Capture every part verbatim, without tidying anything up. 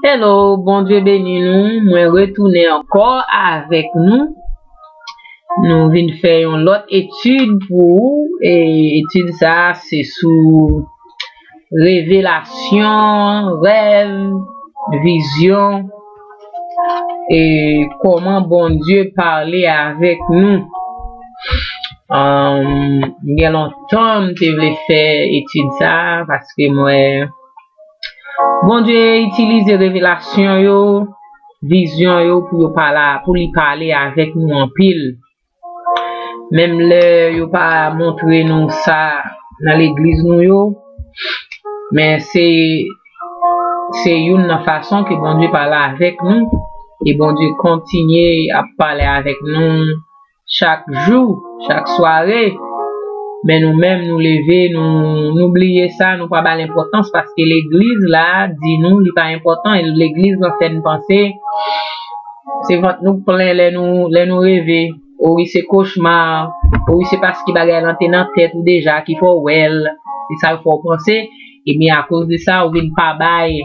Hello, Bondye beni nou. Mwen retounen ankò avèk nou. Nou vin fè yon lòt etid pou ou. E etid sa a, se sou revelasyon, rèv, vizyon, e kòman Bondye pale avèk nou. Um, gen lontan m te vle fè etid sa a, paske mwen, Bondye itilize revelasyon yo, vizyon yo pou yo pale, pou li pale avèk nou anpil. Menm lè yo pa montre nou sa nan legliz nou yo, men se, se youn nan fason ke Bondye pale avèk nou, e Bondye kontinye ap pale avèk nou chak jou, chak sware. Men nou menm, nou leve, nou, nou bliye sa, nou pa ba l enpòtans, paske legliz la di nou li pa enpòtan, e legliz lan fè n panse se vant nou k plen lè nou, lè nou reve. O wi, se kochma. O wi, se paske bagay lan te nan tèt ou deja ki fè w wè l. Se sa yo fè w panse. Ebyen, akoz de sa, ou vin pa bay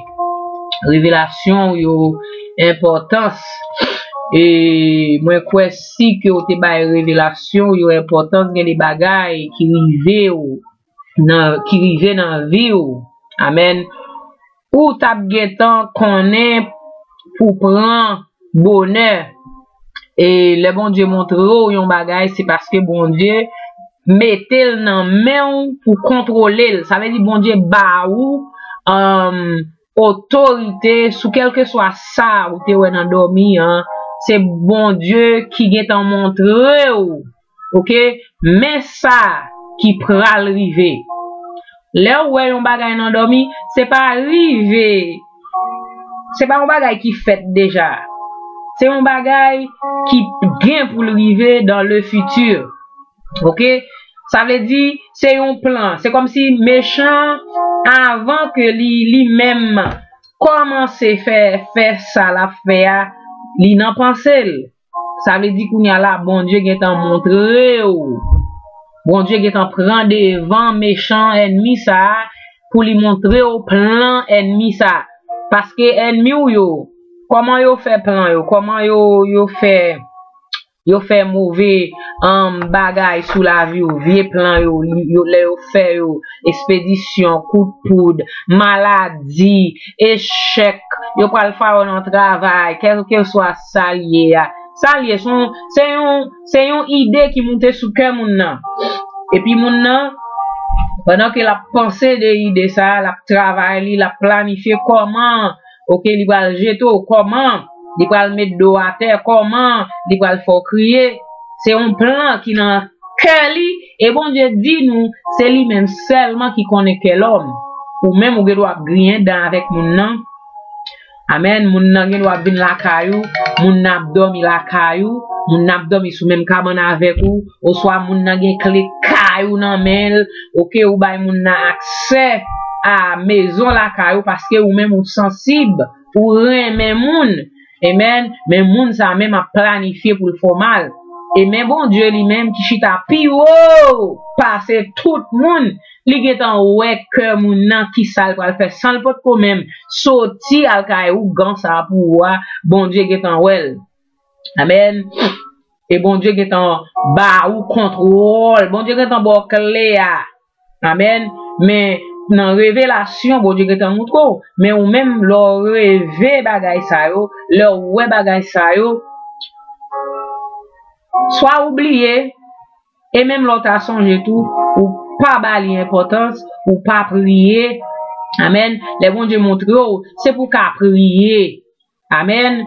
revelasyon w yo enpòtans. E mwen kwè si ke w te bay revelasyon w yo enpòtans, gen de bagay ki rive w nan, ki rive nan vi w. Amèn. Ou t ap gentan konnen pou pran bonè. E lè Bondye montre w yon bagay, se paske Bondye mete l nan men w pou kontwole l. Sa vle di Bondye ba ou, um, otorite sou kèlkeswa sa ou te wè nan dòmi an. Se Bondye ki gentan montre w, oke, men sa ki pral rive. Lè w wè yon bagay nan dòmi, se pa rive. Se pa yon bagay ki fèt deja. Se yon bagay ki gen pou l rive dans le futur. Oke? Sa vle di, se yon plan. Se kòmsi mechan, avan ke li, li menm kòmanse fè, fè sa l ap fè a, li nan panse l. Sa vle di kounye a la, Bondye gentan montre w. Bondye gentan pran devan mechan ènmi sa a pou li montre w plan ènmi sa a. Paske ènmi w yo, kòman yo fè plan yo, kòman yo, yo fè, yo fè move, um, bagay sou lavi w, vye plan yo, yo, lè yo fè yo, espedisyon, kout poud, maladi, echèk, yo pral fè w nan travay, kèlkeswa sa l ye a. Sa l ye, se yon, se yon, se yon ide ki moute sou kè moun nan. Epi moun nan, pandan ke l ap panse de ide sa a, l ap travay li, l ap planifye kòman, oke, li pral jete w, kòman li pral met do w atè, kòman li pral fè w kriye. Se yon plan ki nan kè li, e Bondye di nou, se li menm sèlman ki konnen kè lòm. Ou menm, ou gen dwa ap griyen dan avèk moun nan. Amèn. Moun nan gen dwa ap vin lakay ou, moun nan ap dòmi lakay ou, moun nan ap dòmi sou menm kabann avèk ou, oswa moun nan gen kle kay ou nan men l, oke, ou bay moun nan aksè a mezon lakay ou, paske ou menm ou sansib, ou renmen moun. Amèn. Men moun sa menm ap planifye pou l fè w mal. E men Bondye li menm ki chita pi wo pase tout moun, li gentan wè kè moun nan, kisa l pral fè, san l potko menm soti al kay ougan sa pou ou a, Bondye gentan wè l. Amèn. E Bondye gentan ba ou kontwòl. Bondye gentan ba w kle a. Amèn. Men nan revelasyon, Bondye gentan moutre w. Men ou menm, lè w reve bagay sa yo, lè w wè bagay sa yo, swa ou bliye, e menm lè w ta sonje tou, ou pa ba li enpòtans, ou pa priye. Amèn. Lè Bondye moutre w, se pou w ka priye. Amèn.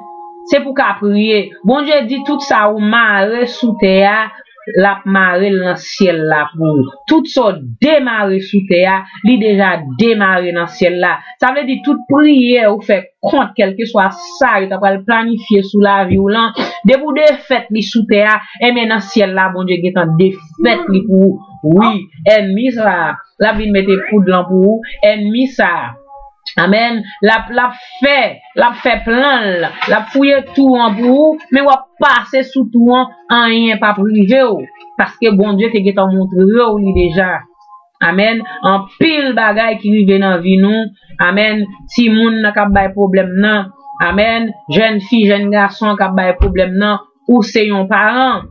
Se pou w ka priye. Bondye di tout sa ou mare sou tè a, l ap mare l nan syèl la pou ou. Tout sa w demare sou tè a, li deja demare nan syèl la. Sa vle di tout priyè ou fè kont kèlkeswa sa yo ta pral planifye sou lavi w lan, depi w defèt li sou tè a, enben nan syèl la, Bondye gentan defèt li pou ou. Wi, ènmi sa a, l ap vin mete poud lan pou ou. Ènmi sa a, amèn, l ap, l ap fè, l ap fè plan l, l ap fouye twou an pou ou, men w ap pase sou twou an, anyen p ap rive w, paske Bondye te gentan montre w li deja. Amèn. Anpil bagay ki rive nan vi nou, Amèn. Timoun nan k ap bay pwoblèm nan. Amèn. Jèn fi, jèn gason k ap bay pwoblèm nan. Ou se yon paran.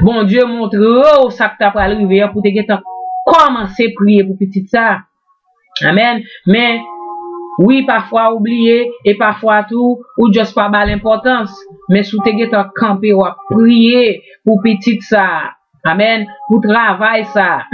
Bondye montre w sa k ta pral rive an pou te gentan kòmanse priye pou pitit sa. Amèn. Men, wi, pafwa ou bliye, e pafwa tou, ou just pa ba l enpòtans. Men si w te gentan kanpe, w ap priye pou pitit sa. Amèn. Pou travay sa.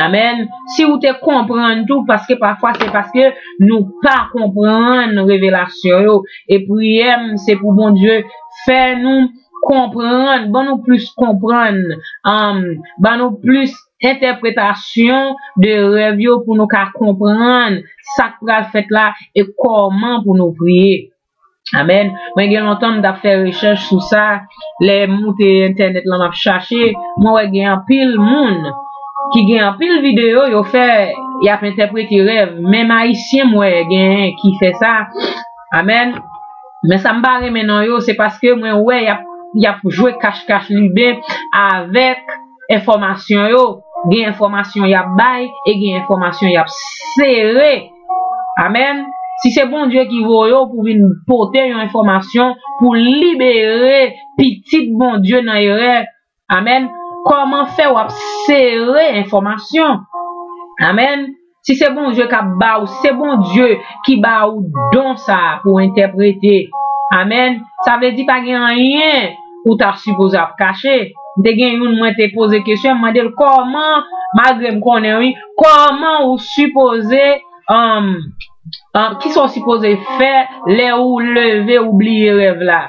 Amèn. Si w te konprann tou, paske pafwa se paske nou pa konprann revelasyon yo. E priyè m, se pou Bondye fè nou konprann, ban nou plis konprann, um, ban nou plis entèpretasyon de rèv yo pou nou ka konprann sa k pral fèt la e kòman pou nou priye. Amèn. Mwen gen lontan m t ap fè rechèch sou sa. Lè m moute entènèt lan m ap chache, mwen wè gen anpil moun ki gen anpil videyo yo fè, y ap entèprete rèv. Menm Ayisyen m wè genyen ki fè sa. Amèn. Men sa m pa renmen nan yo, se paske mwen wè y ap, y ap jwe kach-kach liben avèk enfòmasyon yo. Gen enfòmasyon y ap bay e gen enfòmasyon y ap sere. Amèn. Si se Bondye ki voye w pou vin pote yon enfòmasyon pou libere pitit Bondye nan erè, amèn, kòman fè w ap sere enfòmasyon? Amèn. Si se Bondye k ap ba w, se Bondye ki ba w don sa a pou entèprete. Amèn. Sa vle di pa gen anyen ou ta sipoze ap kache. M te gen youn, mwen te poze kesyon, m mande l kòman, malgre m konnen wi, kòman ou sipoze, um, um, kisa w sipoze fè lè ou leve, ou bliye rèv la?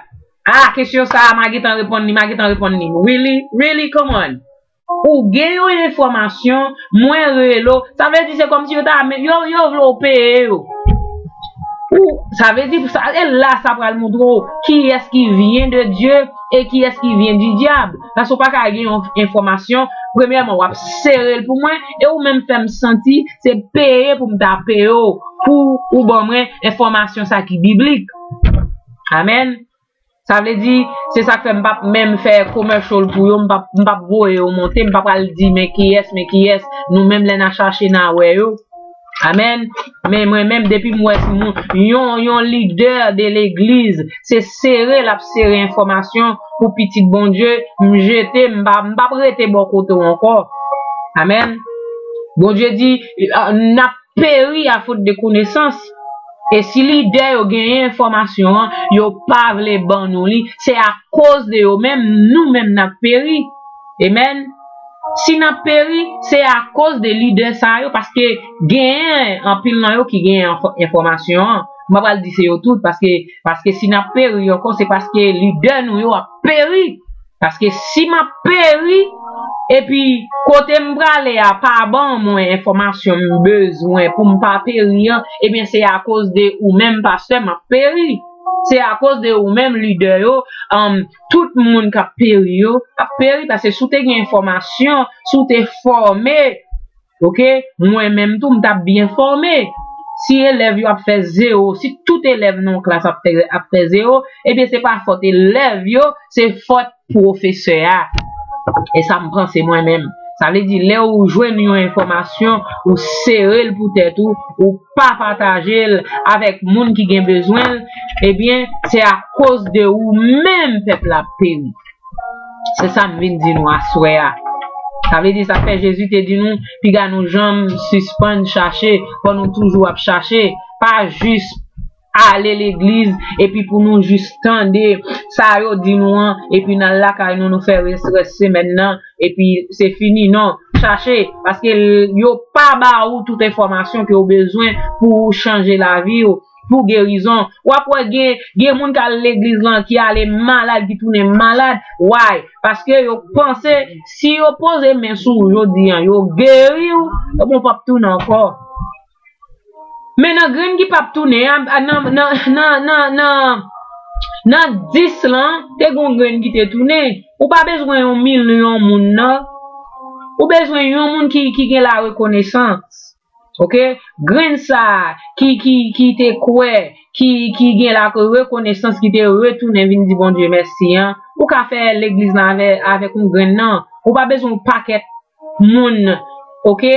Ah, kesyon sa a, m a gentan reponn li, m a gentan reponn li. Really? Really? Come on. Ou gen yon enfòmasyon, mwen rele w. Sa vle di se kòmsi yo ta, yo, yo vle w peye yo. Ou, sa vle di, sa, e la sa pral montre w kiyès ki vyen de Dye e kiyès ki vyen di dyab. Paske w pa ka gen yon enfòmasyon, premyèman, w ap sere l pou mwen, e ou menm fè m santi se peye pou m ta peye w, pou ou ban mwen enfòmasyon sa ki biblik. Amèn. Sa vle di, se sa k fè m p ap menm fè commercial pou yo, m p ap, m p ap voye yo monte, m pa pral di men kiyès, men kiyès, nou menm lè n a chache n a wè yo. Amèn. Men mwen menm, depi m wè moun, yon, yon lidè de legliz, se sere l ap sere enfòmasyon pou pitit Bondye, m jete, m pa, m p ap rete bò kote w ankò. Amèn. Bondye di, n ap peri a faute de connaissance. E si lidè yo genyen enfòmasyon an, yo pa vle ban nou li, se akoz de yo menm, nou menm n ap peri. Amèn. Si n ap peri, se akoz de lidè sa yo, paske genyen anpil nan yo ki genyen enfò-, enfòmasyon an. M pa pral di se yo tout, paske, paske si n ap peri ankò, se paske lidè nou yo ap peri. Paske si m ap peri, epi kote m prale a pa ban mwen enfòmasyon m bezwen pou m pa peri an, ebyen se akoz de ou menm pastè m ap peri. Se akoz de ou menm lidè yo, um, tout moun k ap peri yo, ap peri paske si w te gen enfòmasyon, si w te fòme, oke, mwen menm tou, m t ap byen fòme. Si elèv yo ap fè zewo, si tout elèv nan yon klas ap fè, ap fè zewo, ebyen se pa fòt elèv yo, se fòt pwofesè a. E sa m panse mwen menm. Sa vle di, lè ou jwenn yon enfòmasyon, ou sere l pou tèt ou, ou pa pataje l avèk moun ki gen bezwen l, ebyen, se akoz de ou menm pèp la ap peri. Se sa m vin di nou aswè a. Sa vle di, sa fè Jezi te di nou, piga nou janm sispann chache, fò nou toujou ap chache, pa jis ale legliz, epi pou nou jis tande sa yo di nou an, epi n al lakay nou, nou fè rès, rès semèn nan, epi se fini. Non, chache, paske l-, yo pa ba ou tout enfòmasyon ke w bezwen pou w chanje lavi w, pou gerizon. W ap wè gen, gen moun k al legliz lan ki ale malad, ki tounen malad. Why? Paske yo panse si yo poze men sou ou jodi an, yo geri w, ebyen w p ap tounen ankò. Men nan grenn ki p ap tounen an, a, nan, nan dis lan, te gon grenn ki te tounen. Ou pa bezwen yon milyon moun nan. Ou bezwen yon moun ki, ki gen la rekonesans. Oke? Grenn sa a ki, ki, ki te kwè, ki, ki gen la rekonesans, ki te retounen vin di Bondye mèsi an, ou ka fè legliz lan avè, avèk yon grenn nan. Ou pa bezwen yon pakèt moun, oke?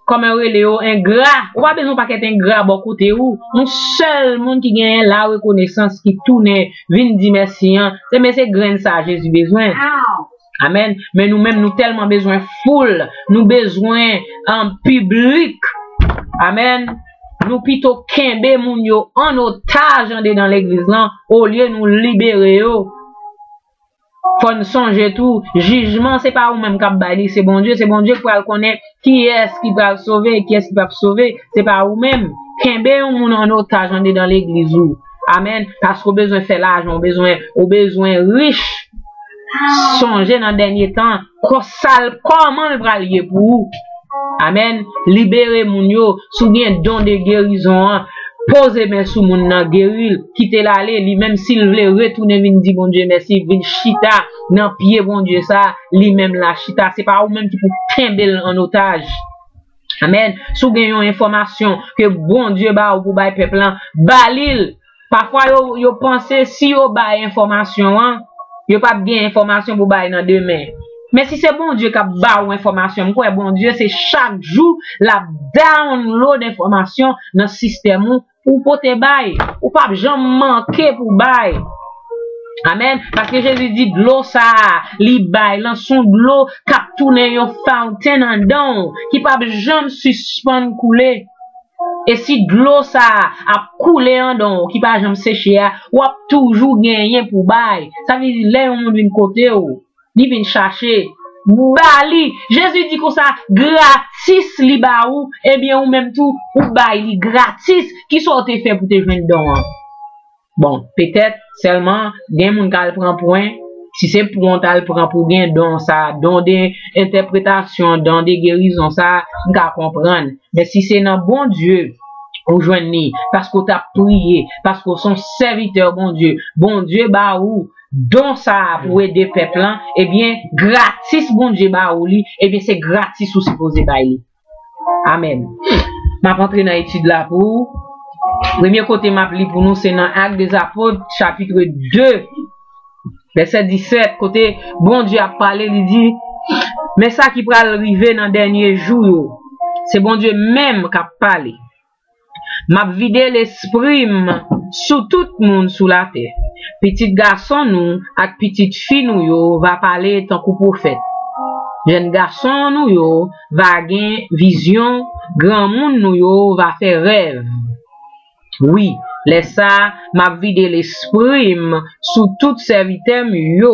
kòman yo rele yo, engra. Ou pa bezwen yon pakèt engra bò kote ou. Yon sèl moun ki genyen la rekonesans, ki tounen vin di mèsi an, se mesye grenn sa Jezi bezwen. Amèn. Men nou menm, nou tèlman bezwen foul, nou bezwen, um, piblik. Amèn. Nou pito kenbe moun yo an otaj andedan legliz lan, olye nou libere yo. Fò n sonje tou, jijman se pa ou menm k ap bay li, se Bondye. Se Bondye k pral konnen kiyès ki pral sove, kiyès ki p ap sove. Se pa ou menm. Kenbe yon moun an otaj andedan legliz ou. Amèn. Paske w bezwen fè lajan, w bezwen, w bezwen rich. Sonje nan dènye tan, kò-, sa l, kòman l pral ye pou ou. Amèn. Libere moun yo. Si w gen don de gerizon an, poze men sou moun nan, geri l, kite l ale. Li menm, si l vle retounen vin di Bondye mèsi, vin chita nan pye Bondye sa, li menm l a chita. Se pa ou menm ki pou kenbe l an otaj. Amèn. Si w gen yon enfòmasyon ke Bondye ba ou pou bay pèp lan, ba li l. Pafwa, yo, yo panse si yo bay enfòmasyon an, yo p ap gen enfòmasyon pou bay nan demen. Men si se Bondye k ap ba ou enfòmasyon, m kwè Bondye se chak jou l ap download enfòmasyon nan sistèm ou pou w pote bay. Ou p ap janm manke pou bay. Amèn. Paske Jezi di dlo sa a, li bay lan, se yon dlo k ap tounen yon fountain andan w, ki p ap janm sispann koule. E si dlo sa a ap koule andan w, ki pa janm seche a, w ap toujou genyen pou bay. Sa vle di, lè yon moun vin kote w, li vin chache, ba li. Jezi di konsa, gratis li ba ou, ebyen ou menm tou, ou bay li gratis. Kisa w te fè pou te jwenn don an? Bon, petèt sèlman gen moun k al pran pwen. Si se pwen w t al pran pou gen don sa, don de entèpretasyon, don de gerizon sa, m ka konprann. Men si se nan Bondye ou jwenn li, paske w t ap priye, paske w se yon sèvitè Bondye, Bondye ba ou don sa a pou ede pèp lan, ebyen, gratis Bondye ba ou li, ebyen, se gratis ou sipoze bay li. Amèn. M ap antre nan etid la pou ou. Premye kote m ap li pou nou, se nan Actes des Apôtres, chapit de, vèsè disèt, kote Bondye ap pale, li di, men sa ki pral rive nan dènye jou yo, se Bondye menm k ap pale. M ap vide lespri m sou tout moun sou latè. Pitit gason nou ak pitit fi nou yo va pale tankou pwofèt. Jèn gason nou yo va gen vizyon, granmoun nou yo va fè rèv. Wi, lè sa a, m ap vide lespri m sou tout sèvitè m yo,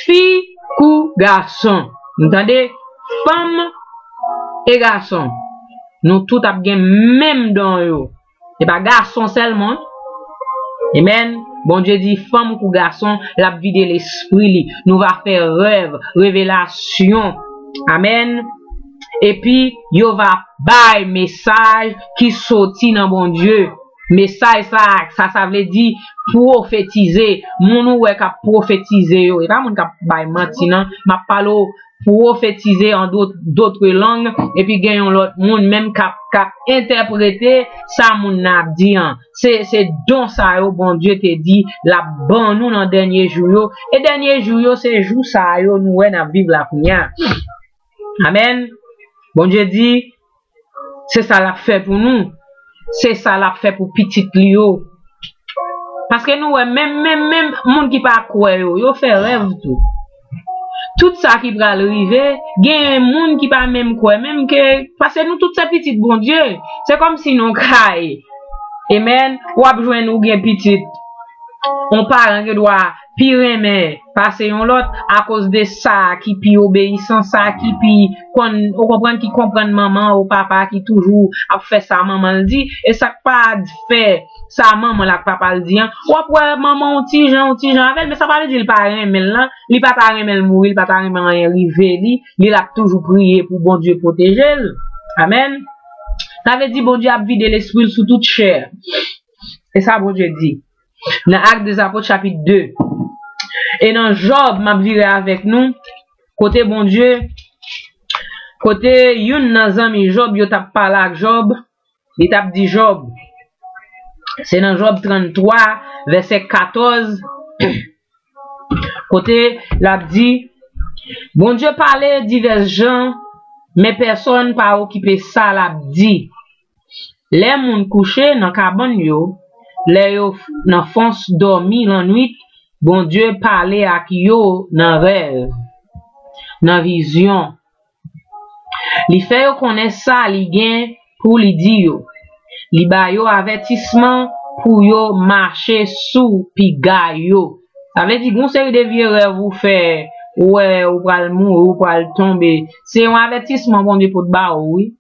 fi kou gason. Nou tande? Fanm e gason. Nou tout ap gen menm don yo. Se pa gason sèlman. Amèn. Bondye di fanm kou gason, l ap vide lespri li. Nou va fè rèv, revelasyon. Amèn. Epi, yo va bay mesaj ki soti nan Bondye. Mesaj sa, sa, sa vle di pwofetize. Moun ou wè k ap pwofetize yo, e pa moun k ap bay manti, non. M ap pale w pwofetize an dot, dotre lang, epi gen yon lòt moun menm k ap, k ap entèprete sa moun nan ap di an. Se, se don sa yo Bondye te di l ap ban nou nan dènye jou yo. E dènye jou yo, se jou sa yo nou wè n ap viv la kounye a. Amèn. Bondye di, se sa l ap fè pou nou. Se sa l ap fè pou pitit li yo. Paske nou wè, menm, menm, menm moun ki pa kwè yo, yo fè rèv tou. Tout sa ki pral rive, gen moun ki pa menm kwè, menm ke, paske nou tout se pitit Bondye. Se kòmsi nou kay. Amèn. W ap jwenn ou gen pitit. Yon paran gen dwa pi renmen pase yon lòt, akoz de sa ki pi obeyisan, sa ki pi konn, ou konprann, ki konprann manman ou papa ki toujou ap fè sa manman l di, e sa k pa fè sa manman l ak papa l di an. W ap wè manman yon ti jan, yon ti jan avè l, men sa pa vle di l pa renmen l lan, li pa ta renmen l mouri, li pa ta renmen anyen rive li, li l ap toujou priye pou Bondye pwoteje l. Amèn. Sa vle di Bondye ap vide lespri l sou tout chè. E sa Bondye di. Nan Actes des Apôtres chapit de. E nan Jòb, m ap vire avèk nou, kote Bondye, kote youn nan zanmi Jòb yo t ap pale ak Jòb, li t ap di Jòb, se nan Jòb tranntwa, vèsè katòz, kote l ap di, Bondye pale divès jan Men pèsonn pa okipe sa l ap di. Lè moun kouche nan kabann yo, lè yo nan fons dòmi lannwit, Bondye pale ak yo nan rèv, nan vizyon. Li fè yo konnen sa li gen pou li di yo. Li ba yo avètisman pou yo mache sou piga yo. Sa vle di, gon seri de vye rèv ou fè, ou wè, ou pral mouri, ou pral tonbe. Se yon avètisman Bondye pot ba ou, wi.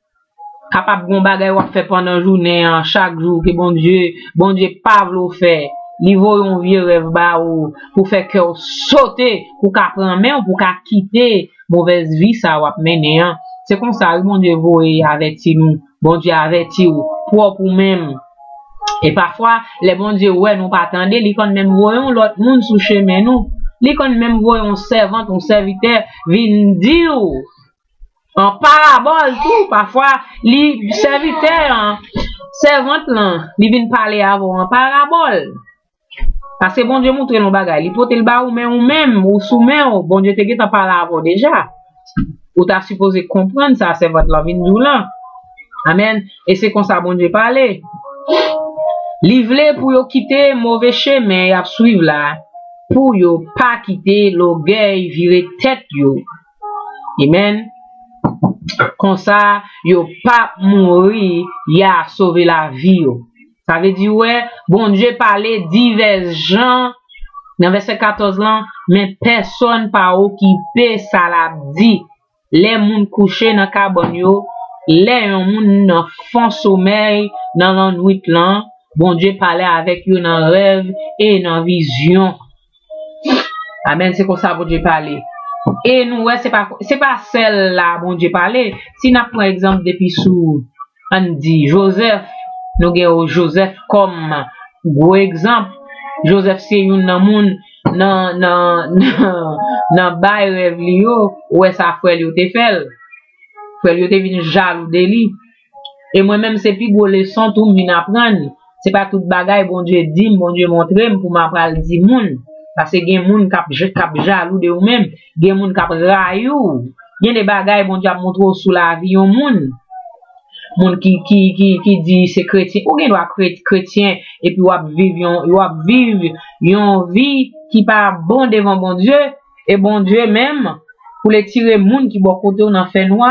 Kapab gon bagay w ap fè pandan jounen an, chak jou, ke Bondye, Bondye pa vle w fè. Li voye yon vye rèv ba ou, pou fè kè w sote, pou ka pran men w, pou ka kite movèz vi sa w ap mennen an. Se konsa, wi, Bondye voye avèti nou. Bondye avèti w, pwòp ou menm. E pafwa, lè Bondye wè nou pa tande, li konn menm voye yon lòt moun sou chemen nou. Li konn menm voye yon sèvant, yon sèvitè, vin di w, an parabòl tou, pafwa, li, sèvitè an, sèvant lan, li vin pale avè w an parabòl. Paske Bondye montre l yon bagay, li pote l ba ou, men ou menm, ou sou men w, Bondye te gentan pale avè w deja. Ou ta sipoze konprann sa sèvant lan vin di w lan. Amèn. E se konsa Bondye pale. Li vle pou yo kite move chemen y ap swiv la, pou yo pa kite lògèy vire tèt yo. Amèn. Konsa, yo p ap mouri, y a sove lavi yo. Sa vle di, wè, Bondye pale divès jan nan vèsè katòz lan, men pèsonn pa okipe sa l ap di. Lè moun kouche nan kabann yo, lè yon moun nan fon somèy nan lannwit lan, Bondye pale avèk yo nan rèv e nan vizyon. Amèn, se konsa Bondye pale. E nou wè, se pa, se pa sèl la Bondye pale. Si n ap pran egzanp depi sou, ann di, Jozèf, nou gen Jozèf kòm gwo egzanp. Jozèf se youn nan moun nan, nan, nan, nan bay rèv li yo, ou wè sa frè l yo te fè l. Frè l yo te vin jalou de li. E mwen menm, se pi gwo leson tou m vin aprann. Se pa tout bagay Bondye di m, Bondye montre m pou m ap pral di moun. Paske gen moun k ap, k ap jalou de ou menm. Gen moun k ap rayi w. Gen de bagay Bondye ap montre w sou lavi yon moun. Moun ki, ki, ki, ki di se kretyen. Ou gen dwa kre-, kretyen, epi w ap viv yon, w ap viv yon vi ki pa bon devan Bondye. E Bondye menm, pou l tire moun ki bò kote w nan fènwa,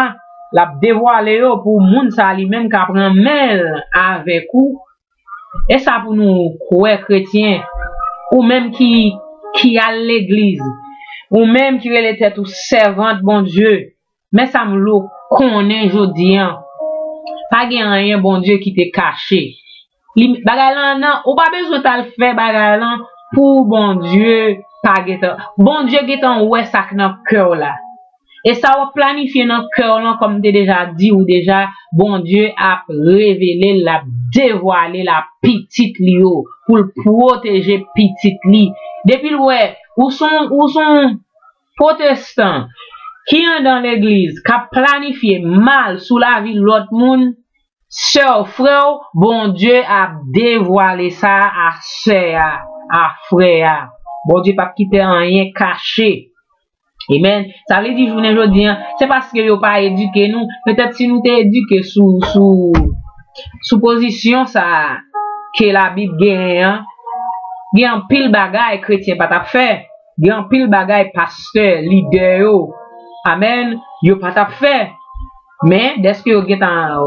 l ap devwale yo pou moun sa li menm ka pran men l avèk ou. E sa pou nou kwè, kretyen, ou menm ki, ki al legliz, ou menm ki rele tèt ou sèvant Bondye, men sa m vle w konnen jodi an, pa gen anyen Bondye kite kache. Li, bagay lan nan, ou pa bezwen t al fè bagay lan pou Bondye pa gentan. Bondye gentan wè sa k nan kè w la. E sa w ap planifye nan kè w lan, kòm m te deja di w deja, Bondye ap revele l, l ap devwale l a pitit li yo, pou l pwoteje pitit li. Depi l wè, ou s on, ou s on pwotestan ki andan legliz, k ap planifye mal sou lavi lòt moun, sè w, frè w, Bondye ap devwale sa a sè a, a frè a. Bondye p ap kite anyen kache. Amèn. Sa vle di jounen jodi an, se paske yo pa edike nou. Petèt si nou te edike sou, sou, sou pozisyon sa a ke Labib genyen an, gen anpil bagay kretyen pa t ap fè. Gen anpil bagay pastè, lidè yo, amèn, yo pa t ap fè. Men, dèske yo gentan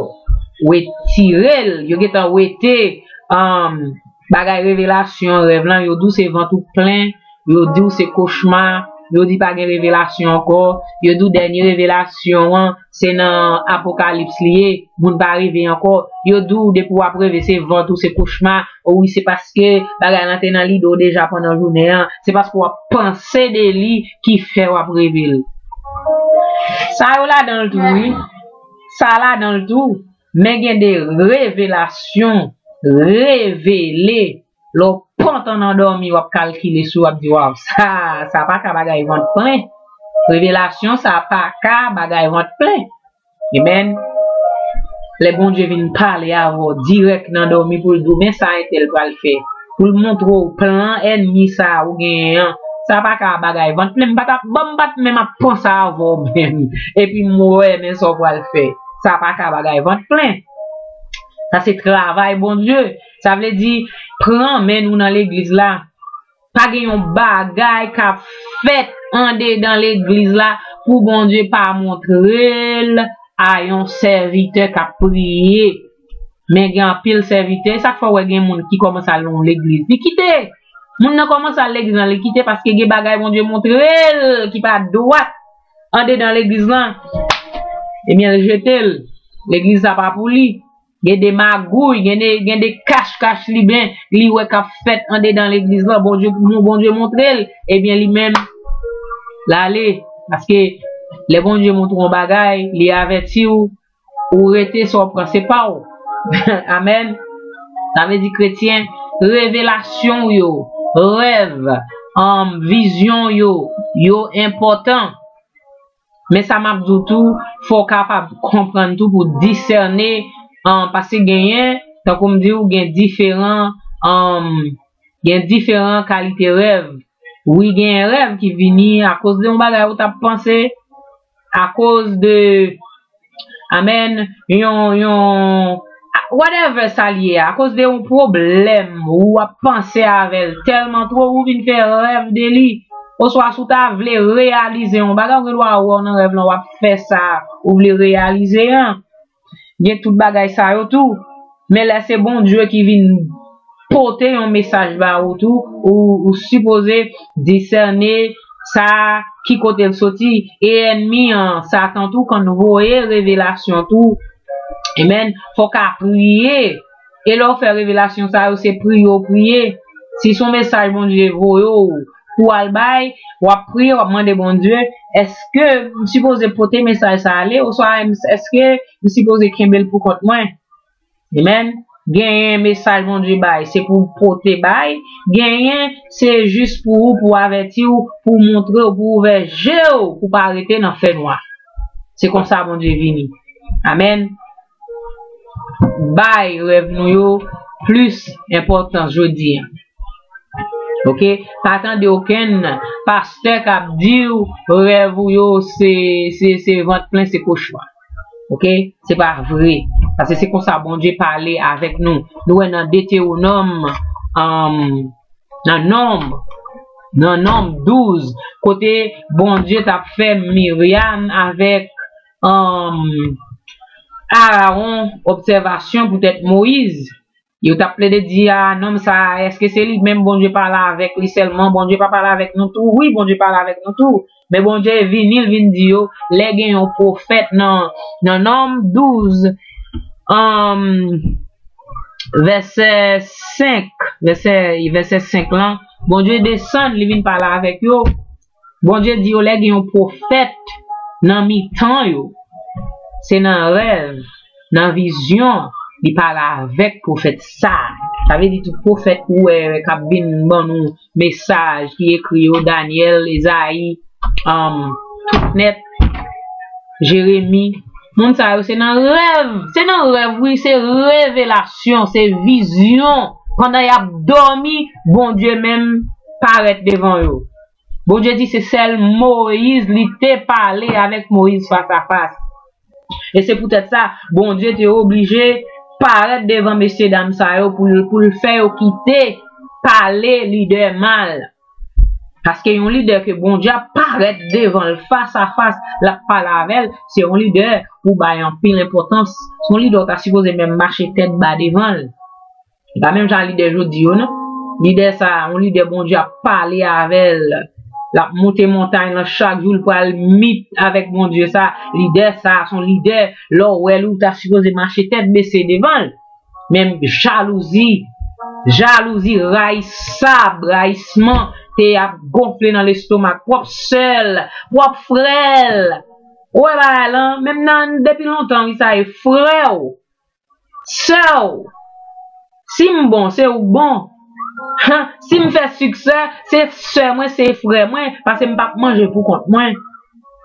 retire l, yo gentan wete, um, bagay revelasyon, rèv lan, yo di w se vant ou plen, yo di w se kochma, yo di pa gen revelasyon ankò, yo di w dènye revelasyon an, se nan Apokalips li ye, moun pa reve ankò. Yo di w depi w ap reve, se vant ou, se kochma. O wi, se paske bagay lan te nan lide w deja pandan jounen an. Se paske w ap panse de li ki fè w ap reve l. Sa yo ladan l tou, wi. Sa ladan l tou. Men gen de revelasyon revele. Lè w pantan nan dòmi, w ap kalkile sou, w ap di, "Waw, sa, sa pa ka bagay vant plen." Revelasyon, sa pa ka bagay vant plen. Amèn. Lè Bondye vin pale avè w dirèk nan dòmi pou l di w, "Men sa entèl pral fè." Pou l montre w plan ènmi sa a ou genyen an, Sa pa ka bagay vant plen. M pa t ap, bon, m pa t menm ap panse avè w menm. Epi m wè, men sa w pral fè. Sa pa ka bagay vant plen. Sa se travay Bondye. Sa vle di, pran men nou nan legliz la. Pa gen yon bagay k ap fèt andedan legliz la pou Bondye pa montre l a yon sèvitè k ap priye. Men gen anpil sèvitè, e sa k fè w wè gen moun ki kòmanse al nan yon legliz, li kite. Moun nan kòmanse al legliz lan, li kite paske gen bagay Bondye montre l ki pa dwat andedan legliz lan. Ebyen, l jete l. Legliz sa pa pou li. Gen de magouy, gen de, gen de kach kach li ben, li wè k ap fèt andedan legliz lan. Bondye, Bondye montre l, ebyen, li menm, l ale. Paske lè Bondye montre w yon bagay, li avèti w, ou rete, sa w pran se pa w. Amèn. Sa vle di, kretyen, revelasyon w yo, rèv, um, vizyon w yo, yo enpòtan. Men sa m ap di w tou, fò w kapab konprann tou pou disène, um, paske genyen, tankou m di w, gen diferan, um, gen diferan kalite rèv. Wi, gen rèv ki vini akoz de yon bagay ou t ap panse, akoz de, amèn, yon, yon, whatever sa l ye, akoz de yon pwoblèm ou ap panse avè l tèlman twò, ou vin fè rèv de li. Oswa si w ta vle reyalize yon bagay, ou gen dwa wè w nan rèv lan, w ap fè sa ou vle reyalize an. Gen tout bagay sa yo tou. Men lè se Bondye ki vin pote yon mesaj ba ou tou, ou, ou sipoze disène sa ki kote l soti. E ènmi an, Satan tou, konn voye revelasyon tou. Amèn. Fò w ka priye. E lè w fè revelasyon sa yo, se priye w priye. Si se yon mesaj Bondye voye w pou w al bay, w ap priye, w ap mande Bondye, èske m sipoze pote mesaj sa ale, oswa èske m sipoze kenbe l pou kont mwen? Amèn. Genyen mesaj Bondye bay, se pou w pote bay. Genyen, se jis pou ou, pou avèti w, pou montre w, pou ouvè je w, pou pa rete nan fènwa. Se konsa Bondye vini. Amèn. Bay rèv nou yo plis enpòtans jodi a. Oke? Pa tande okenn pastè k ap di w rèv ou yo se, se, se vant plen, se kochwa. Oke? Se pa vre. Paske se konsa Bondye pale avèk nou. Nou wè nan Detewonòm, um, nan Nonb, nan Nonb douz, kote Bondye t ap fè Miryam avèk, um, Arawon obsèvasyon poutèt Moyiz. Yo t ap plede di, a, nonm sa a, èske se li menm Bondye pale avèk li sèlman? Bondye pa pale avèk nou tou? Wi, Bondye pale avèk nou tou. Men Bondye vini, l vin di yo, lè gen yon pwofèt nan, nan Nonb douz, um, vèsè senk, vèsè, vèsè senk lan, Bondye desann, li vin pale avèk yo. Bondye di yo lè gen yon pwofèt nan mitan yo, se nan rèv, nan vizyon, li pale avèk pwofèt sa a. Sa vle di tout pwofèt ou wè k ap vin ban nou mesaj ki ekri yo, Danyèl, Ezayi, um, tout nèt, Jeremi. Moun sa yo se nan rèv, se nan rèv, wi, se revelasyon, se vizyon. Pandan y ap dòmi, Bondye menm parèt devan yo. Bondye di se sèl Moyiz, li te pale avèk Moyiz fas a fas. E se poutèt sa, Bondye te oblije parèt devan mesyedam sa yo pou l, pou l fè yo kite pale lidè mal. Paske yon lidè ke Bondye ap parèt devan l fas a fas, l ap pale avè l, se yon lidè ou bay anpil enpòtans. Se yon lidè ou ta sipoze menm mache tèt ba devan l. E pa menm jan lidè jodi yo, non. Lidè sa a, yon lidè Bondye ap pale avè l. L ap monte montay lan chak jou, l pral meet avèk Bondye sa. Lidè sa a, se yon lidè, lè w wè l, ou ta sipoze mache tèt bese devan l. Men jalouzi, jalouzi, rayisab, rayisman, te ap gonfle nan lestomak pwòp sè l, pwòp frè l. Ou wè bagay lan, menm nan, depi lontan, wi, sa e frè w. Sè w, si m bon, se ou k bon. Han, si m fè siksè, se sè mwen, se frè mwen, paske m p ap manje pou kont mwen.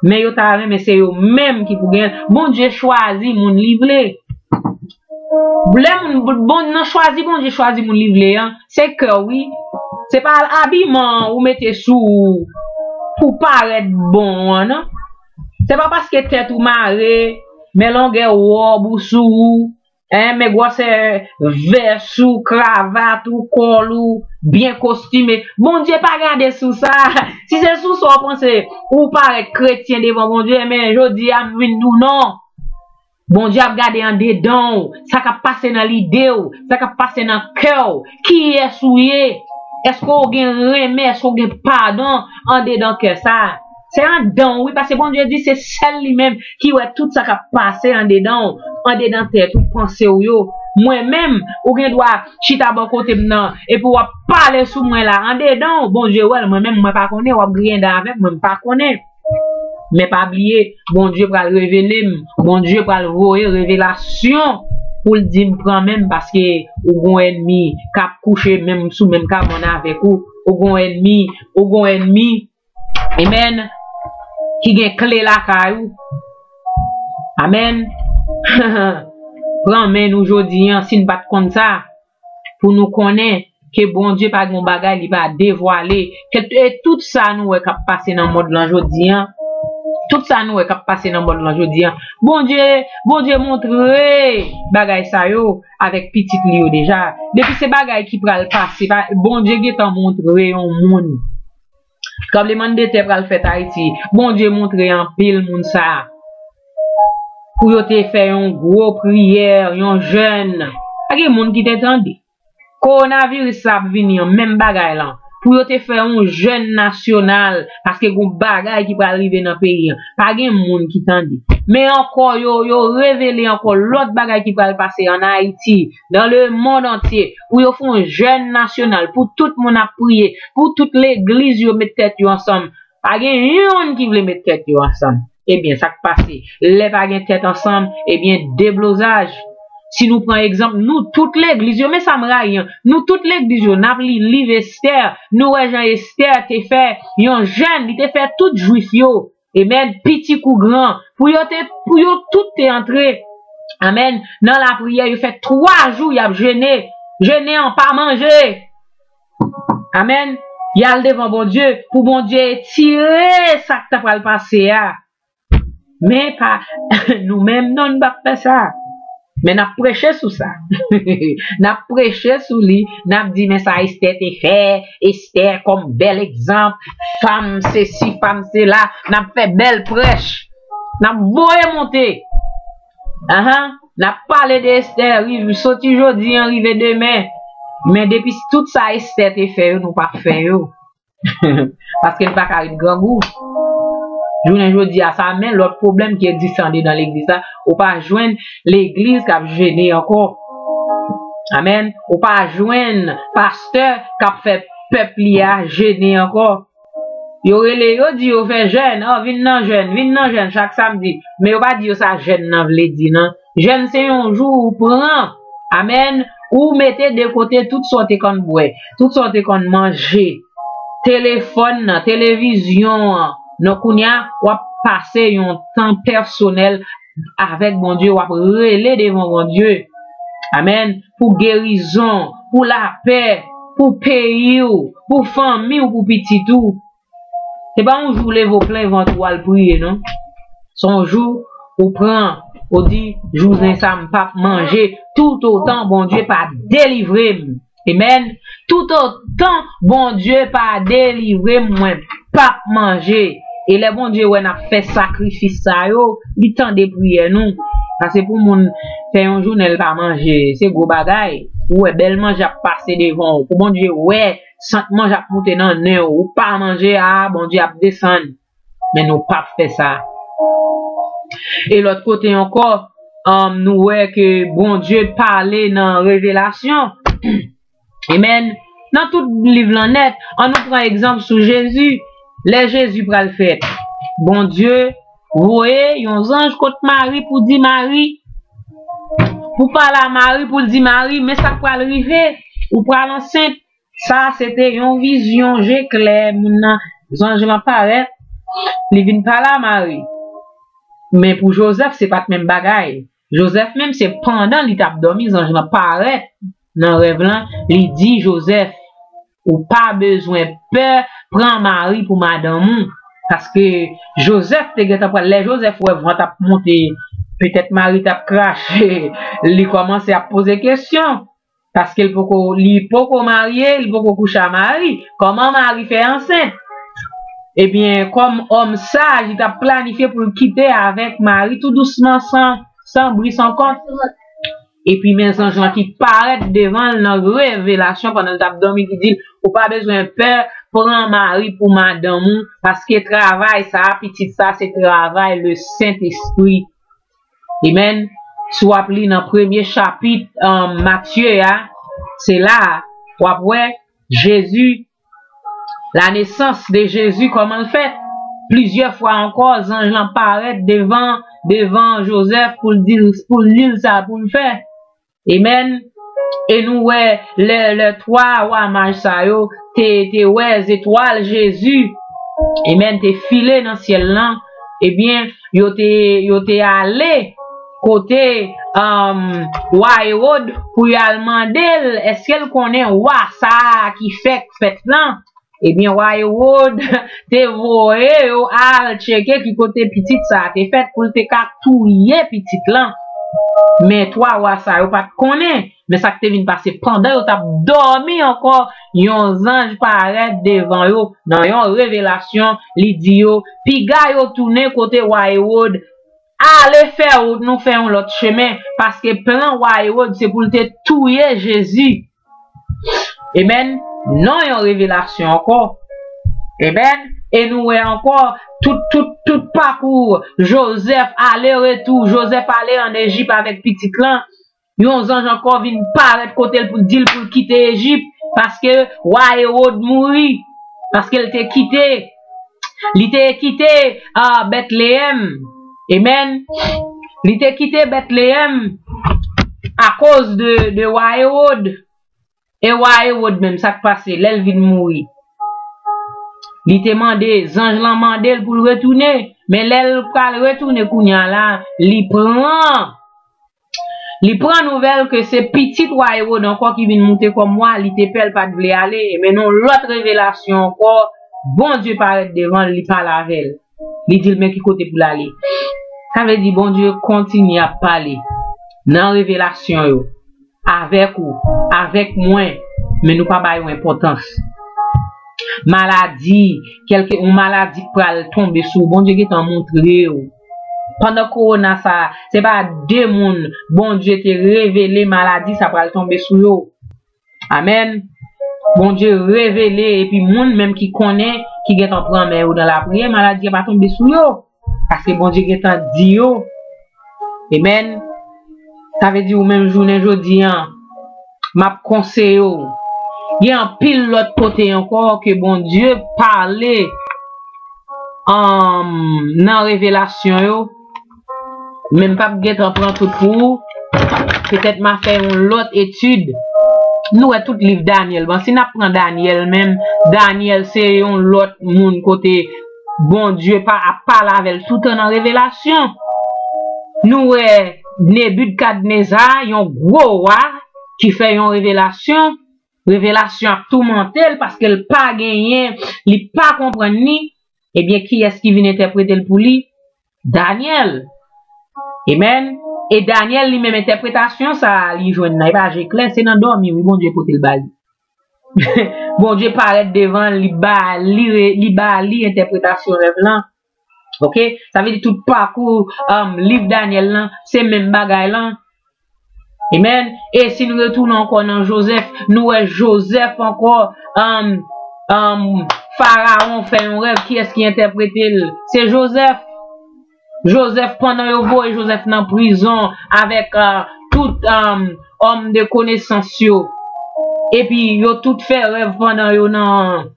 Men yo ta renmen se yo menm ki pou gen. Bondye chwazi moun li vle. Lè moun, bon, nan chwazi Bondye chwazi moun li vle an, se kè w, wi. Se pa abiman ou mete sou ou pou parèt bon an, non. Se pa paske tèt ou mare, men longè wòb ou sou ou, en, men gwosè vès ou, kravat ou, kòl ou, byen kostime. Bondye pa gade sou sa. Si se sou sa w panse ou parèt kretyen devan Bondye, men jodi a m vin di w non. Bondye ap gade andedan w, sa k ap pase nan lide w, sa k ap pase nan kè w, kiyès ou ye. Èske w gen renmen, èske w gen padon andedan kè sa a? Se andan w, wi, paske Bondye di se sèl li menm ki wè tout sa k ap pase andedan w, andedan tèt ou, panse w yo. Mwen menm, ou gen dwa chita bò kote m nan, epi w ap pale sou mwen la, andedan w, Bondye wè l, mwen menm, mwen pa konnen, w ap griyen dan avè m, mwen m pa konnen. Men pa bliye, Bondye pral revele m. Bondye pral voye revelasyon pou l di m pran men m, paske ou gon ènmi k ap kouche menm sou menm kabann avèk ou. Ou gon ènmi, ou gon ènmi, amen, ki gen kle lakay ou. Amen. Pran men nou jodi an, si n pa t konn sa, pou nou konnen ke Bondye pa gen yon bagay li pa devwale. Ke, e tout sa nou wè k ap pase nan mond lan jodi an, tout sa nou wè k ap pase nan mond lan jodi an, Bondye, Bondye montre bagay sa yo avèk pitit li yo deja. Depi se bagay ki pral pase, pa, Bondye gentan montre yon moun. Tranblemann de tè pral fèt Ayiti. Bondye montre anpil moun sa pou yo te fè yon gwo priyè, yon jèn. Pa gen moun ki te tande. Kowonaviris sa ap vini an, menm bagay lan. Pou yo te fè yon jèn nasyonal, paske gon bagay ki pral rive nan peyi an. Pa gen moun ki tande. Men ankò, yo, yo revele ankò lòt bagay ki pral pase ann Ayiti, dans le monde entier, pou yo fè yon jèn nasyonal, pou tout moun ap priye, pou tout legliz yo met tèt yo ansanm. Pa gen youn ki vle met tèt yo ansanm. Ebyen, sa k pase? Lè pa gen tèt ansanm, ebyen, deblozaj. Si nou pran egzanp, nou tout legliz yo, men sa m rayi an, nou tout legliz yo, n ap li liv Estè, nou wè jan Estè te fè yon jèn, li te fè tout jwif yo, amen, piti kou gran, pou yo te, pou yo tout te antre, amen, nan lapriyè, yo fè twa jou y ap jene, jene an pa manje. Amen. Y al devan Bondye pou Bondye etire sa k ta pral pase a. Men pa nou menm non, n p ap fè sa. Men n ap preche sou sa. N ap preche sou li, n ap di men sa Estè te fè, Estè kòm bèl egzanp, fanm sesi, fanm sela, n ap fè bèl prèch. N ap voye monte. Ahan, n ap pale de Estè, rive, soti jodi an, rive demen. Men depi tout sa Estè te fè yo, nou p ap fè yo. Paske n pa ka ret grangou. Jounen jodi a sa, men lòt pwoblèm ki egziste andedan legliz la, ou pa jwenn legliz k ap jene ankò. Amen. Ou pa jwenn pastè k ap fè pèp li a jene ankò. Yo rele, yo di yo fè jèn, oh, vin nan jèn, vin nan jèn chak samdi. Men yo pa di yo sa jèn nan vle di, non. Jèn se yon jou ou pran, amen, ou mete de kote tout sa w te konn bwè, tout sa w te konn manje, telefòn nan, televizyon an. Non, kounye a, w ap pase yon tan pèsonèl avèk Bondye, w ap rele devan Bondye. Amen. Pou gerizon, pou lapè, pou peyi w, pou fanmi w, pou pitit ou. Se pa yon jou w leve w plen vant ou al priye, non. Se yon jou ou pran, ou di, jounen sa m p ap manje, toutotan Bondye pa delivre m. Amen. Toutotan Bondye pa delivre m, mwen p ap manje. E lè Bondye wè n ap fè sakrifis sa yo, li tande priyè nou. Paske pou moun fè yon jounen l pa manje, se gwo bagay. Ou wè bèl manje ap pase devan w. Pou Bondye wè sant manje ap moute nan nen w, ou pa manje, a, Bondye ap desann. Men nou p ap fè sa. E lòt kote ankò, um, nou wè ke Bondye pale nan Revelasyon. Amen. Nan tout liv lan nèt, ann nou pran egzanp sou Jezi. Lè Jezi pral fèt, Bondye voye yon zanj kot Mari pou di Mari, pou pale a Mari, pou l di Mari, men sa k pral rive, ou pral ansent. Sa se te yon vizyon, je klè, moun nan, zanj lan parèt, li vin pale a Mari. Men pou Jozèf, se pa t menm bagay. Jozèf menm, se pandan li t ap dòmi, zanj lan parèt nan rèv lan, li di Jozèf, Ou pa bezwen pè pran Mari pou madanm ou. Paske Jozèf te gentan pral, lè Jozèf wè van t ap monte, petèt Mari t ap krache, li kòmanse ap poze kesyon. Paske l poko, li poko marye, li poko kouche a Mari. Kòman Mari fè ansent? Ebyen, kòm òm saj, li t ap planifye pou l kite avèk Mari tou dousman, san, san bri, san kont. Epi men zanj lan ki parèt devan l nan revelasyon pandan l t ap dòmi, ki di l, ou pa bezwen pè pran Mari pou madanm ou, paske travay sa a, pitit sa a, se travay Lesentespri. Amen. Si w ap li nan premye chapit, um, Matye a, se la w ap wè Jezi, la nesans de Jezi, kòman l fèt. Plizyè fwa ankò, zanj lan parèt devan, devan Jozèf pou l di l, pou l di l sa pou l fè. Amen. E nou wè lè, lè twa wa maj sa yo te, te wè zetwal Jezi, amen, te file nan syèl lan, ebyen, yo te, yo te ale kote, um, wa Ewòd pou y al mande l èske l konnen wa sa a ki fèk fèt lan. Ebyen, wa Ewòd te voye yo al tcheke ki kote pitit sa a te fèt pou l te ka touye pitit lan. Men twa wa sa yo pa t konnen. Men sa k te vin pase, pandan yo t ap dòmi ankò, yon zanj parèt devan yo nan yon revelasyon, li di yo, piga yo tounen kote wa Ewòd, ale fè wout nou fè yon lòt chemen, paske plan wa Ewòd se pou l te touye Jezi. Amen. Non, yon revelasyon ankò. Amen. E nou wè ankò tout, tout, tout pakou Jozèf, ale retou, Jozèf ale ann Ejip avèk pitit lan. Yon zanj ankò vin parèt kote l pou l di l pou l kite Ejip, paske wa Ewòd mouri, paske l te kite, li te kite, ah, Bètleyèm. Amen. Li te kite Bètleyèm akoz de, de wa Ewòd. E wa Ewòd menm, sa k pase lè l vin mouri? Li te mande, zanj lan mande l pou l retounen. Men lè l pral retounen kounye a la, li pran, li pran nouvèl ke se pitit wa Ewòd ankò ki vin moute kòm wa, li te pè, l pa t vle ale. Men nan yon lòt revelasyon ankò, Bondye parèt devan l, li pale avè l. Li di l men ki kote pou l ale. Sa vle di Bondye kontinye ap pale nan revelasyon yo, avèk ou, avèk mwen, men nou pa ba yo enpòtans. Maladi, kèlke yon maladi k pral tonbe sou ou, Bondye gentan montre w. Pandan kowona sa a, se pa de moun Bondye te revele maladi sa pral tonbe sou yo. Amen. Bondye revele, epi moun menm ki konnen, ki gentan pran men yo nan lapriyè, maladi a pa tonbe sou yo. Paske Bondye gentan di yo. Amen. Sa vle di ou menm jounen jodi an, m ap konseye w. Gen anpil lòt kote ankò ke Bondye pale, um, nan revelasyon yo. Men m p ap gentan pran tout pou ou. Petèt m a fè yon lòt etid. Nou wè tout liv Danyèl. Bon, si n ap pran Danyèl menm, Danyèl se yon lòt moun kote Bondye pa ap pale avè l toutan nan revelasyon. Nou wè Nebikadneza, yon gwo wa, ki fè yon revelasyon. Revelasyon ap toumante l paske l pa genyen, li pa konprann li. Ebyen, kiyès ki vin entèprete l pou li? Danyèl. Amen. E Danyèl li menm, entèpretasyon sa a li jwenn nan, e pa je klè, se nan dòmi, wi, Bondye pote l ba li. Bondye parèt devan l, li ba li, re- li ba li entèpretasyon rèv lan. Oke? Sa vle di tout pakou, um, liv Danyèl lan, se menm bagay lan. Amen. E si n retounen ankò nan Jozèf, nou wè Jozèf ankò, um, um, Farawon fè yon rèv, kiyès ki entèprete l? Se Jozèf. Jozèf, pandan yo voye Jozèf nan prizon avèk, uh, tout, um, òm de konesans yo. Epi yo tout fè rèv pandan yo nan,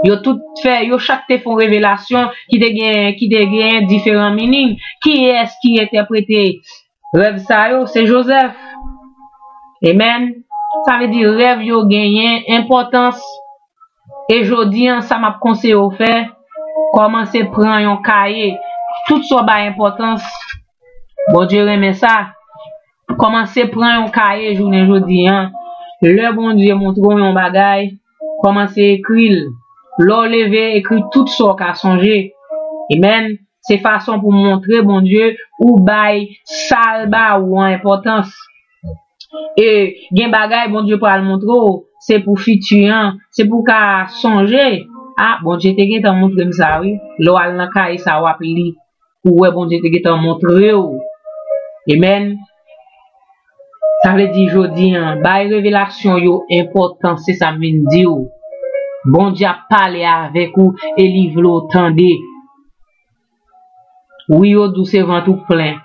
yo tout fè, yo chak te fè yon revelasyon ki te gen, ki te gen diferan meaning. Kiyès ki entèprete rèv sa yo? Se Jozèf. Amen. Sa vle di rèv yo genyen enpòtans. E jodi an, sa m ap konseye w fè, kòmanse pran yon kaye. Tout sa w bay enpòtans, Bondye renmen sa. Kòmanse pran yon kaye jounen jodi an. Lè Bondye montre w yon bagay, kòmanse ekri l. Lè w leve, ekri tout sa w ka sonje. Amen. Se fason pou montre Bondye ou bay sa l ba ou an enpòtans. E gen bagay Bondye pral montre w, se pou fiti an, se pou w ka sonje. A, Bondye te gentan montre m sa, wi. Lè w al nan kaye sa, w ap li, ou wè Bondye te gentan montre w. Amen. Sa vle di jodi an, bay revelasyon yo enpòtans, se sa m vin di w. Bondye ap pale avèk ou e li vle w tande. Wi, yo di w se vant ou k plen.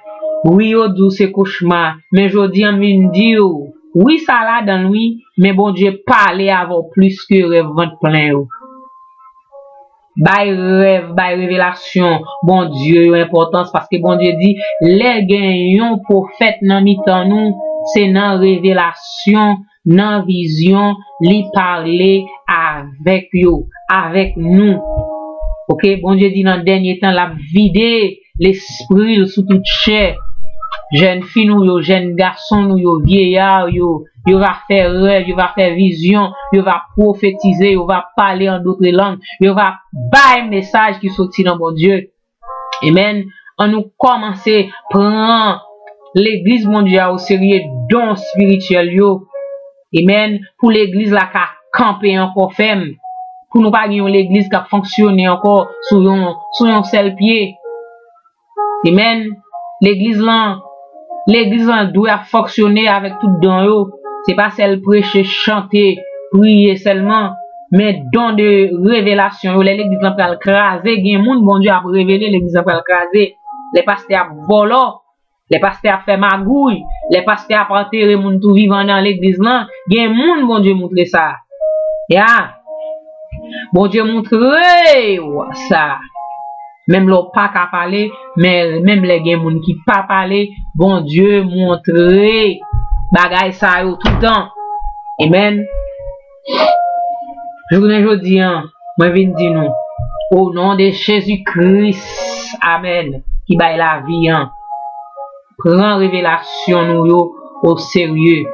Wi, yo di w se kochma. Men jodi an, m vin di w, wi, sa ladan l, wi. Men Bondye pale avè w plis ke rèv vant plen yo. Bay rèv, bay revelasyon Bondye yo enpòtans, paske Bondye di, lè gen yon pwofèt nan mitan nou, se nan revelasyon, nan vizyon, li pale avèk yo, avèk nou. Oke, Bondye di nan dènye tan, l ap vide lespri l sou tout chè. Jèn fi nou yo, jèn gason nou yo, vyeyar yo, yo va fè rèv, yo va fè vizyon, yo va pwofetize, yo va pale an dòt lang, yo va bay mesaj ki soti nan Bondye. Amen. Ann nou kòmanse pran legliz Bondye a oserye, don espirityèl yo. Amen. Pou legliz la ka kanpe ankò fèm. Pou nou pa gen yon legliz k ap fonksyone ankò sou yon, sou yon sèl pye. Amen. Legliz lan, legliz lan dwe ap fonksyone avèk tout don yo. Se pa sèl preche, chante, priye sèlman, men don de revelasyon yo. Lè legliz lan pral kraze, gen moun Bondye ap revele legliz lan pral kraze. Lè pastè ap vòlò, lè pastè ap fè magouy, lè pastè ap antere moun tou vivan nan legliz lan, gen moun Bondye montre sa. Ya. Bondye montre w sa. Menm lè w pa ka pale, men menm lè gen moun ki pa pale, Bondye montre bagay sa yo toutan. Amen. Jounen jodi an, mwen vin di nou, o non de Jezi Kris, amen, ki bay lavi an, pran revelasyon nou yo o serye.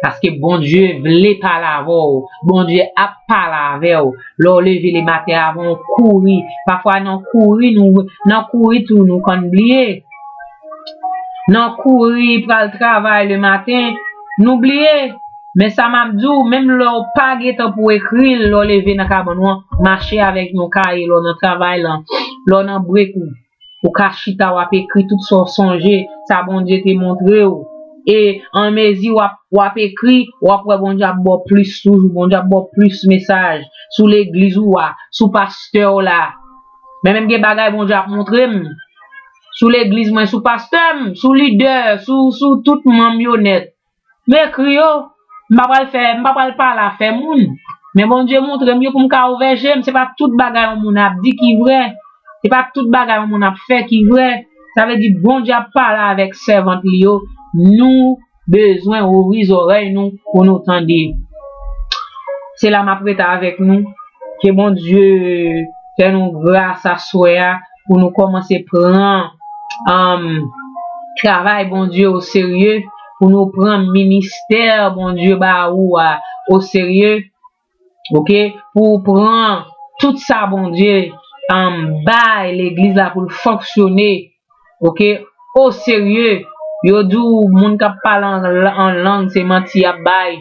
Paske Bondye vle pale avè w. Bondye ap pale avè w. Lè w leve lematen avan w kouri. Pafwa nan kouri, nou, nan kouri tou, nou konn bliye. Nan kouri pral travay lematen, nou bliye. Men sa m ap di w, menm lè w pa gen tan pou w ekri l, lè w leve nan kabann ou an, mache avèk yon kaye, lè w nan travay lan, lè w nan brek ou. Ou ka chita, w ap ekri tout sa w sonje, sa Bondye te montre w. E anmezi w ap, w ap ekri, w ap wè Bondye ap ba w plis toujou, Bondye ap ba w plis mesaj sou legliz ou a, sou pastè w la. Men menm gen bagay Bondye ap montre m sou legliz mwen, sou pastè m, sou lidè, sou, sou tout manm yo nèt. M ekri yo, m pa pral fè, m pa pral pale afè moun. Men Bondye montre m yo pou m ka ouvè je m. Se pa tout bagay yon moun ap di ki vrè. Se pa tout bagay yon moun ap fè ki vrè. Sa vle di Bondye ap pale avèk sèvant li yo. Nou bezwen ouvri zòrèy nou pou nou tande. Se la m ap rete avèk nou. Ke Bondye fè nou gras aswè a pou nou kòmanse pran, um, travay Bondye o serye, pou nou pran ministè Bondye ba ou a o serye, oke? Pou w pran tout sa Bondye, um, bay legliz la pou l fonksyone, oke, o serye. Yo di w moun k ap pale an, an lang se manti y ap bay.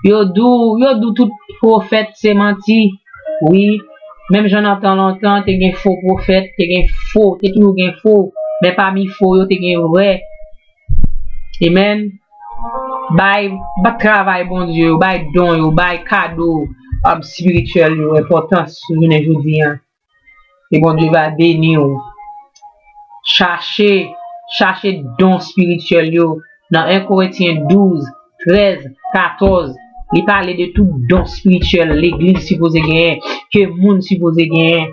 Yo di w, yo di w tout pwofèt se manti. Wi, menm jan nan tan lontan, te gen fo pwofèt, te gen fo, te toujou gen fo. Men pami fo yo, te gen vrè. Amen. Bay, bay travay Bondye yo, bay don yo, bay kado, um, espirityèl yo enpòtans jounen jodi an. E Bondye va beni w. Chache, chache don espirityèl yo. Nan en Korentyen douz, trèz, katòz, li pale de tout don espirityèl legliz sipoze genyen, ke moun sipoze genyen.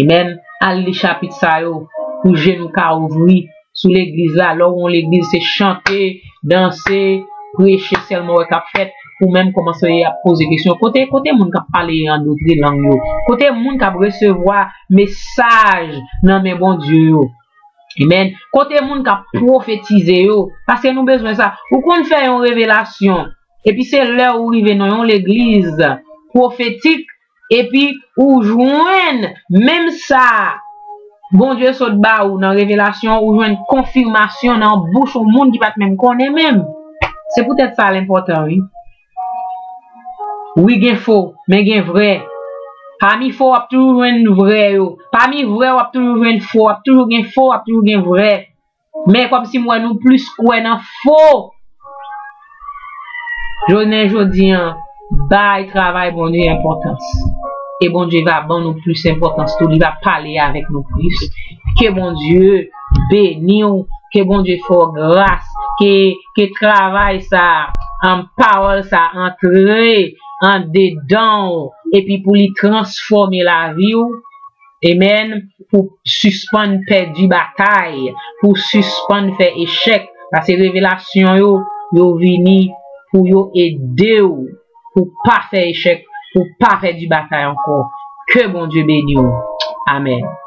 Amen. Al li chapit sa yo pou je nou ka ouvri sou legliz la. Lè w wè yon legliz se chante, danse, preche sèlman w wè k ap fèt, ou menm kòmanse ap poze kesyon, kote, kote moun k ap pale an dòt lang yo? Kote moun k ap resevwa mesaj nan men Bondye yo? Amen. Kote moun k ap pwofetize yo? Paske nou bezwen sa. Ou konn fè yon revelasyon, Epi se lè ou rive nan yon legliz pwofetik, epi ou jwenn menm sa Bondye sot ba ou nan revelasyon, ou jwenn konfimasyon nan bouch yon moun ki pa t menm konnen menm. Se poutèt sa l enpòtan, wi. Wi, gen fo, men gen vrè. Pami fo, w ap toujou jwenn vrè yo. Pami vrè, w ap toujou jwenn fo. W ap toujou gen fo, w ap toujou gen vrè. Men kòmsi m wè nou plis kwè nan fo. Jounen jodi an, bay travay Bondye enpòtans. E Bondye va ban nou plis enpòtans tou, li va pale avèk nou plis. Ke Bondye beni w, ke Bondye fè w gras, ke, ke travay sa, an pawòl sa antre andedan w, epi pou li transfòme lavi w. Amen. Pou sispann pèdi batay, pou sispann fè echèk. Paske revelasyon yo, yo vini pou yo ede w, pou pa fè echèk, pou pa pèdi batay ankò. Ke Bondye beni w. Amen.